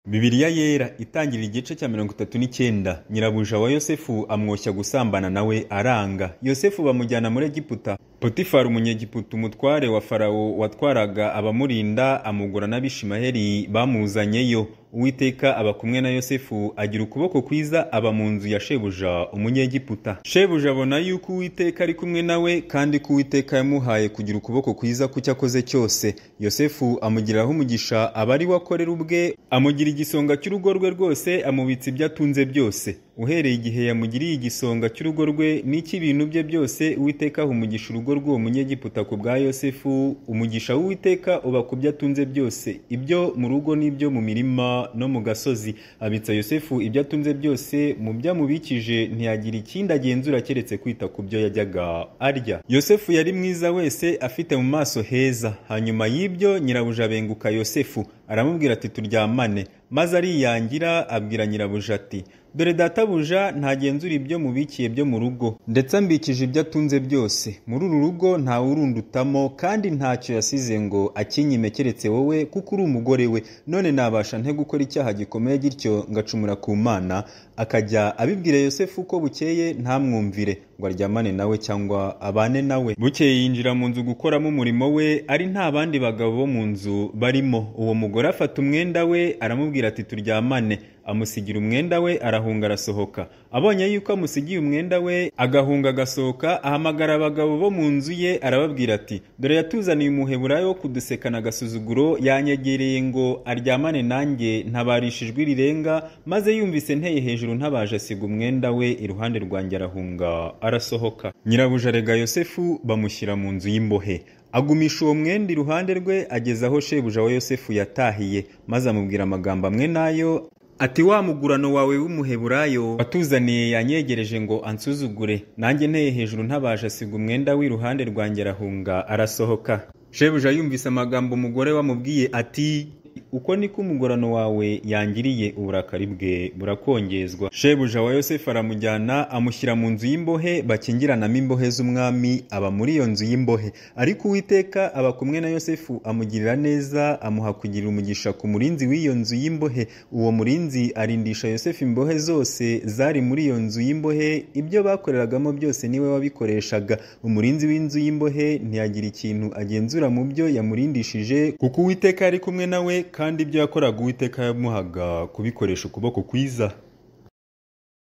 Bibiliya Yera itangira igice cya 39. Nyirabuja wa Yosefu amwoshya gusambana nawe aranga. Yosefu bamujyana muri Egiputa. Potifari umunyegiputa umutware wa Farawo watwaraga abamurinda amugura n'Abishimaheli bamuzanyeyo. Uwiteka aba kumwe na Yosefu agira ukuboko kwiza aba mu nzu ya shebuja umunyegiputa. Shebuja abona yuko Uwiteka ari kumwe nawe kandi ko Uwiteka yamuhaye kugira ukuboko kwiza ku cyo akoze cyose. Yosefu amugiriraho umugisha aba ari we akorera ubwe, amugira igisonga cy'urugo rwe rwose, amubitsa ibyo atunze byose. Uhereye igihe yamugiriye igisonga cy'urugo rwe n'icy'ibintu bye byose, Uwiteka aha umugisha urugo rw'uwo munyegiputa ku bwa Yosefu. Umugisha w'Uwiteka uba ku byo atunze byose, ibyo mu rugo n'ibyo mu mirima no mu gasozi. Abitsa Yosefu ibyo atunze byose, mu byo amubikije ntiyagira ikindi agenzura keretse kwita ku byo yajyaga arya. Yosefu yari mwiza wese, afite mu maso heza. Hanyuma y'ibyo nyirabuja abenguka Yosefu aramubwira ati turyamane. Maze ariyangira abwira nyirabuja ati dore databuja ntagenzura ibyo mubikiye byo mu rugo, ndetse ambikije ibyo atunze byose. Muri uru rugo ntawe urundutamo, kandi ntacyo yasize ngo akinyime keretse wowe, kuko uri umugore we. None nabasha nte gukora icyaha gikomeye gityo ngacumura ku Mana? Akajya abibwira Yosefu ko bukeye ntamwumvire ngo aryamane nawe cyangwa abane nawe. Bukeye yinjira mu nzu gukoramo umurimo we, ari nta bandi bagabo bo mu nzu barimo. Uwo mugore afata umwenda we aramubwira ati turyamane. Amusigira umwenda we arahunga arasohoka. Abonye yuko amusigiye umwenda we agahunga agasohoka, ahamagara abagabo bo mu nzu ye arababwira ati dore yatuzaniye umuheburayo wo kudusekana agasuzuguro, yanyegereye ngo aryamane nanjye, ntabarisha ijwi rirenga. Maze yumvise nteye hejuru ntabaje, asiga umwenda we iruhande rwanjye arahunga arasohoka. Nyirabuja arega Yosefu bamushyira mu nzu y'imbohe. Agumisha uwo mwenda iruhande rwe ageza aho shebuja wa Yosefu yatahiye, maze amubwira amagambo amwe nayo ati wa mugurano wawe w'umuheburayo watuzaniye yanyegereje ngo ansuzugure, nanjye nteye hejuru ntabaje, asiga umwenda w'iruhande rwanjye arahunga arasohoka. Shebuja yumvise amagambo umugore wamubwiye ati uko niko umugurano wawe yangiriye, uburakari bwe burakongezwa. Shebuja wa Yosefu aramujyana amushyira mu nzu y'imbohe bakingiranamo imbohe z'umwami, aba muri iyo nzu y'imbohe. Ariko Uwiteka aba kumwe na Yosefu amugirira neza, amuha kugira umugisha ku murinzi w'iyo nzu y'imbohe. Uwo murinzi arindisha Yosefu imbohe zose zari muri iyo nzu y'imbohe, ibyo bakoreragamo byose niwe wabikoreshaga. Umurinzi w'inzu y'imbohe ntiyagira ikintu agenzura mu byo yamurindishije, kuko Uwiteka yari kumwe nawe, kandi ibyo yakoraga Uwiteka yamuhaga kubikoresha ukuboko kwiza.